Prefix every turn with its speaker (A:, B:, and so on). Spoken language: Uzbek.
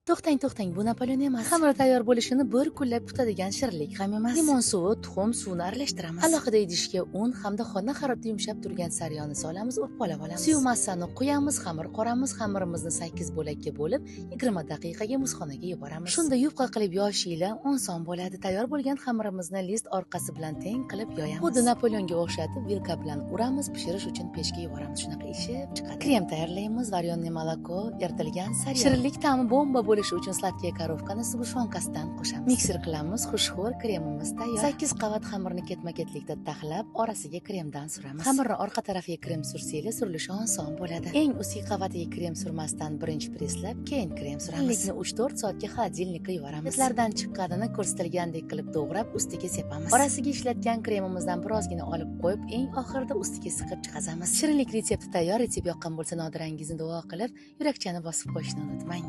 A: To'xtang, to'xtang, bu Napoleon emas. Xamir tayyor bo'lishini bir kunlab kutadigan shirinlik ham emas. Limon suvi, tuxum suvini aralashtiramiz. Alohida idishga un hamda xona haroratida yumshab turgan saryoni solamiz, urpalab olamiz. Suyuq massani quyamiz, xamir qoramiz, xamirimizni 8 bo'lakka bo'lib, 20 daqiqaga muzxonaga yuboramiz. Shunda yupqa qilib yoyishinglar oson bo'ladi. Tayyor bo'lgan xamirimizni list orqasi bilan teng qilib yoyamiz. Xuddi Napoleonga o'xshatib vilka bilan uramiz, pishirish uchun pechga yuboramiz. Shunaqa ishib chiqadi. Krem tayyorlaymiz, варёное молоко, eritilgan saryon. Shirinlik ta'mi bomba bo'lishi uchun сладкая коровка ni сгущёнка sidan qo'shamiz. Mikser qilamiz, xushxo'r kremimiz tayyor. 8 qavat xamirni ketma-ketlikda taxlab, orasiga kremdan suramiz. Xamirni orqa tarafiga krem sursanglar, surilishi oson bo'ladi. Eng ustki qavatiga krem surmasdan birinchi presslab, keyin krem suramiz. Shirinlikni 3-4 soatga холодильник ka yuboramiz. Etlardan chiqqanini ko'rsatilgandek qilib to'g'rab, ustiga sepamiz. Orasiga ishlatgan kremimizdan birozgina olib qo'yib, eng oxirida ustiga siqib chiqazamiz. Shirinlik retsepti tayyor. Retsept yoqqan bo'lsa, nodirangizni duo qilib, yurakchani bosib qo'yishni unutmang.